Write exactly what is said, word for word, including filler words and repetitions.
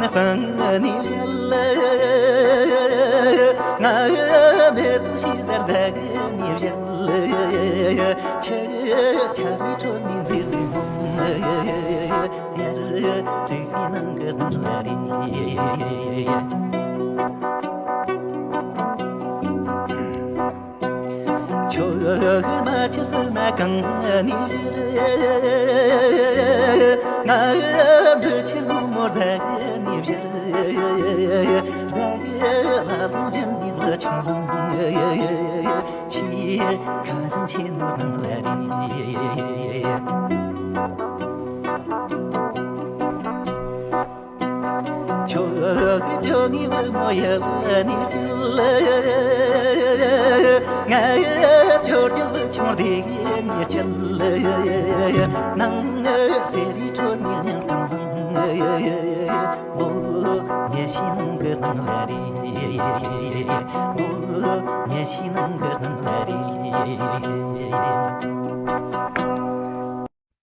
དཔང་ནི་བཞད། ང་མེ་ཏོག་ཤི་དར་ཟེགས་ནི་བཞད། ཆེ་ཆར་བའི་ཁྲོད་ནས་འཛིར་འོང་། ཡར་དྲུག་པའི་ནང་གི་སྣང་བ་རེད། ཁྱོད་མ་ཆེབ་སྲིད་ན་གང་ནས་བཞུར། ང་འབྲི་ཆེན་ལོ་མོ་ཟེགས་ནས་བཞུར། ཟེགས་ལ་ལུང་བཞིན་ནི་ལ་ཆུང་ལང་། ཆེ་ཁ་བཞིན་ཆེ་ནོར་སྣང་བ་རེད། ཁྱོད་ཁྱོད་ངའི་བུ་མོ་ཡབ་ནས་སྐྱེས། ང་ཡབ་ཁྱོད་ཀྱི་བུ་ཆུང་དེ་ངས་སྐྱེས། ནང་ཟེ་རེ་ཁྲོད་ནས་ཉང་ཐང་ལང་། ལོ་ཉི་ཤུའི་ནང་གི་སྣང་བ་རེད། ལོ་ཉི་ཤུའི་ནང་གི་སྣང་བ་རེད།